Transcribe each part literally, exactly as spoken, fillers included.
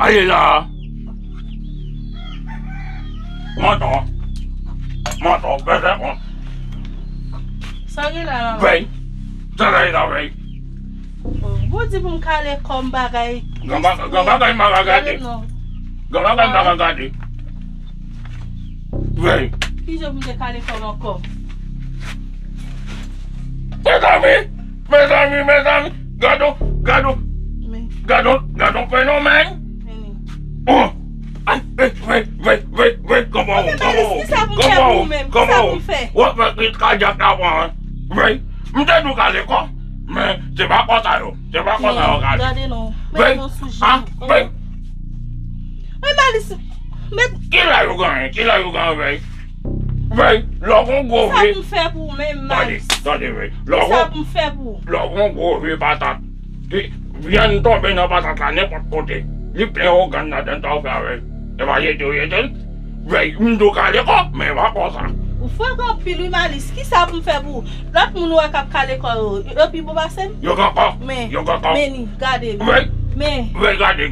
Ale la. Manto. Manto, pèse kont. Sa gen la, manman? Vèy. Sa la, la, vèy. Oh, ou di pou m kale kò m bagay. Gran ba-, gran bagay m pa ka gade. Gade non. Gran bagay m pa ka gade. Vèy. Kijan pou m te kale kò m ankò? Mezanmi, mezanmi, mezanmi, gade, gade, gade, gade fenomèn. Oh! Ay, vèy, vèy, vèy, vèy, vèy, kòman ou, kòman ou, kòman ou, kòman ou? W ap fè kriz kadyak la pran, vèy. M te di w kale kò, men se pa kò sa yo, se pa kò sa yo kale. Gade non. Vèy, ah, vèy. Mwen Malis, men. Kilè yo genyen, kilè yo genyen, vèy. Vèy, lè w gon gwo vye. Kisa pou m fè pou ou menm, Malis? Tande, tande, vèy. Kisa pou m fè pou ou? Lè w gon gwo vye patat. Li, vyann tonbe nan patat la nenpòt kote. Li plen ògàn ladan, sa w fè avè l? E pa jete w jete l? Vèy, m di w kale kò, men e pa kò sa. Ou frekan anpil wi, Malis. Kisa pou m fè pou ou? Lòt moun ou wè k ap kale kò yo, yo pi bon pase m? Yo gen kò. Men, yo gen kò. Men ni, gade li. Vèy. Men. Vèy, gade.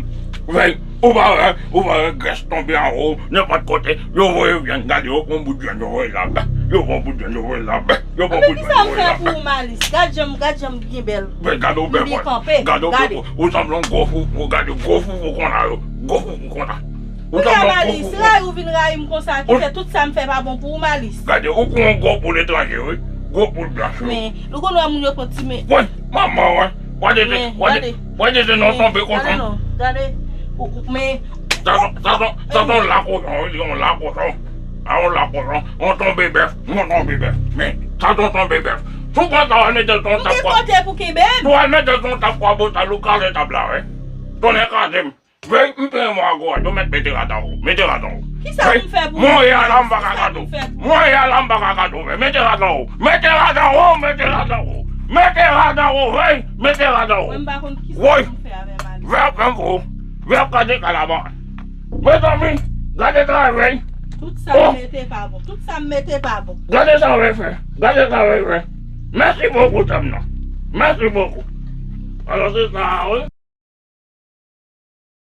Vèy, ou pa wè, ou pa wè grès tonbe anwo, nenpòt kote. Yo voye vyann, gade, yo pran bout vyann, yo voye la. Yo pran bout vyann, yo voye la. Yo pran bout vyann, yo voye la. Anben kisa m fè pou ou, Malis? Gad jan m, gad jan m byen bèl. Vèy, gade w bèl, gade. Ou sanble yon gwo foufou, gade gwo foufou konsa yo. Gwo foufou konsa. Ou sanble yon gwo foufou. Malis, rayi ou vin rayi m konsa ki fè tout sa m fè pa bon pou ou, Malis. Gade, ou kou yon gwo poul etranje, wi. Gwo poul blanch, wi. Men, ou konn wè moun yo pran ti men. Wè, manman, wè. Wè de, wè de, wè de, se nan tonbe kochon. Gade non, gade. Ou, ou, men. Sa son, sa son, sa son lakochon, wi, li yon lakochon. A yon lakochon, yon tonbe bèf, yon tonbe bèf. Men, sa son tonbe bèf. Si w pran sa, w al mete l sou yon tab kwa. Ou gen kote pou kenbe m? Si w al mete l sou yon tab kwa botal, ou kraze tab la, wi. Tonnè kraze m. Vèy, m peye mò a gwo a, yo mèt mete rad anwo, mete rad anwo. Kisa pou m fè pou ou? Mwen ye a la, m pa ka gade w. Mwen ye a la, m pa ka gade w, men mete rad anwo. Mete rad anwo, mete rad anwo. Mete rad anwo, vèy, mete rad anwo. Mwen m pa konn kisa pou m fè avè Malis. Vèy ap fè m fou. Vèy ap kraze kay la ban. Mezanmi, gade travay vèy. Tout sa m mete pa bon. Tout sa m mete pa bon. Gade sa vèy fè. Gade sa vèy fè. Mèsi bokou, sè m nan. Mèsi bokou. Alò, se sa, wi.